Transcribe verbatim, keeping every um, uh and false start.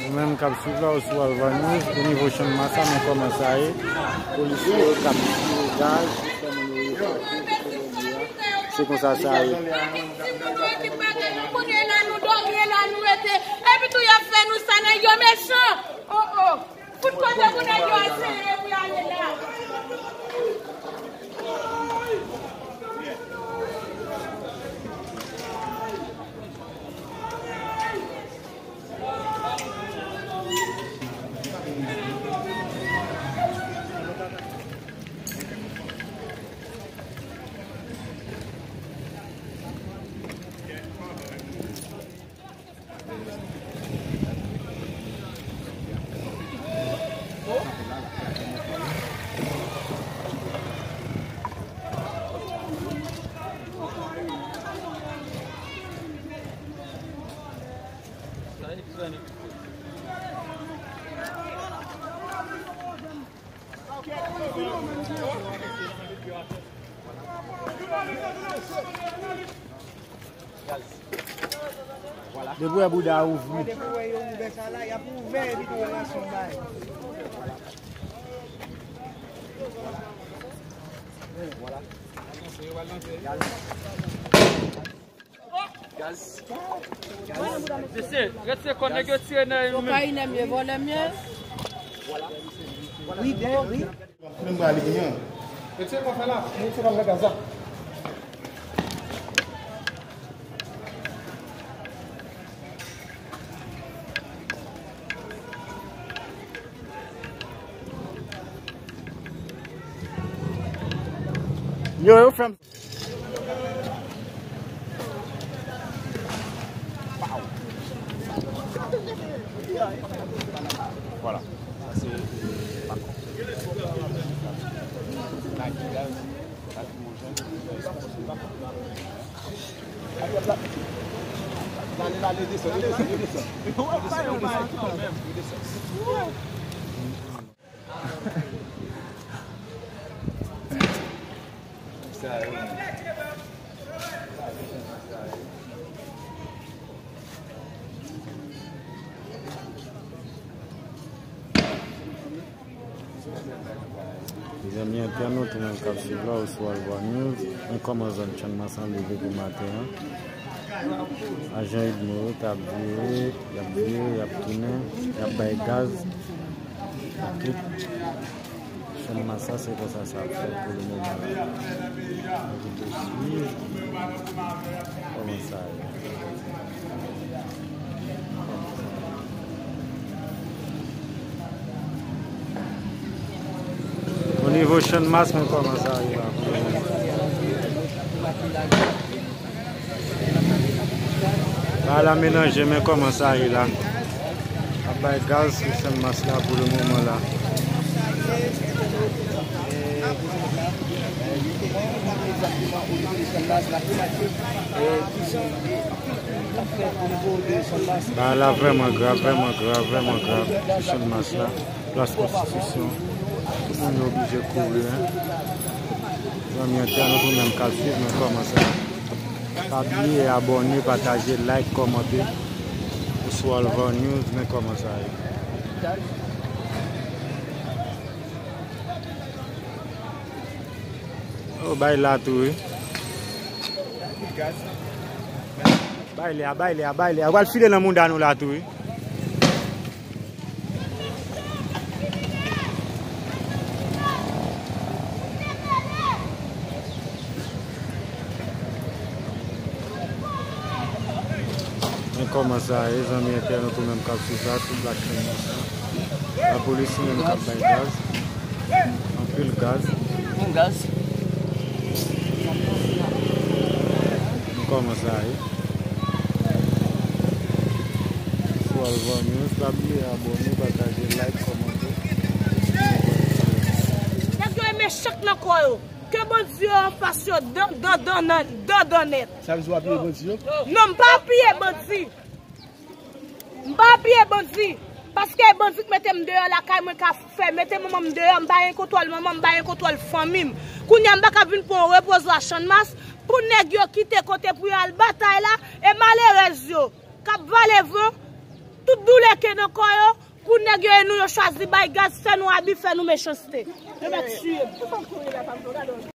Ou menm k ap swiv la, ou sou Alva News, o nivo Channmas la, men kòman sa ye. Polisye yo k ap tire gaz pou fè moun yo evakye kote yo ye a. Se konsa sa ye. Timoun yo ki pa gen nou, kounye la nou dòmi, e la nou rete. Epi tou y ap fè nou sa, nèg yo mechan. Oh, oh. Fout kote pou nèg yo eseye pou y ale la. Depi w wè bouda a ouvri. Depi w wè yo ouvè sa la, y ap ouvè epi tou relasyon bay. Mesye, retire kò nèg yo tire nan yo menm. Kokayin m ye, vòlè m ye. Wi, de, wi. Menm bra li genyen. Retire kò fè la, retire kò fè gaz la. Yo, yo, frè m. Vwala. Sa se pa kòb. Nike, gaz, lakrimojèn. Ale, ale, desann, desann, desann. Desann, desann. Mezanmi entènot ou menm k ap swiv la, ou sou Alva News, men kòman zòn Channmas lan leve pou maten an. Ajan Edmo yo t ap vire, y ap vire, y ap tounen, y ap bay gaz. Ak tout Channmas la, se konsa sa ap fèt pou le moman la. Ann kite swiv kòman sa ye. O nivo Channmas, men kòman sa ye la. Bagay la melanje, men kòman sa ye la. Ap bay gaz sou Channmas la pou le moman la. Bagay la vrèman grav, vrèman grav, vrèman grav sou Channmas la. Plas Konstitisyon. Tout moun yo oblije kouri, en. Zanmi entènot ou menm k ap swiv, men kòman sa. Pa bliye abòne, pataje, like, kòmante. Ou sou Alva News, men kòman sa ye. Oh, bay la tou, wi. Bay lè a, bay lè a, bay lè a. Ou pral file nan mouda nou la tou, wi. Men kòman sa ye, zanmi entènot ou menm k ap swiv la sou Black Channmas la. Lapolis li menm k ap bay gaz. Anpil gaz. Bon gaz. Men kòman sa ye. Sou Alva News, pa bliye abòne, pataje, like, kòmante. Nèg yo e mechan nan kò yo. Ke Bondye anfas yo dan, dan, dan, dan, dan nèt. Sa vle di w apiye bandi yo? Non, m pa apiye bandi. M pa apiye bandi. Paske e bandi k mete m deyò lakay mwen k ap fè. Mete manman m deyò, m pa gen kontwòl manman m, m pa gen kontwòl fanmi m. Kounye a m pa ka vin pran yon repozwa Channmas pou nèg yo kite kote pou yo al batay la. E malerèz yo k ap vale van. tout doulè ke nan kò yo, pou nèg yo e nou, yo chwazi bay gaz, fè nou abi, fè nou mechanste. Yo mèt tiye m.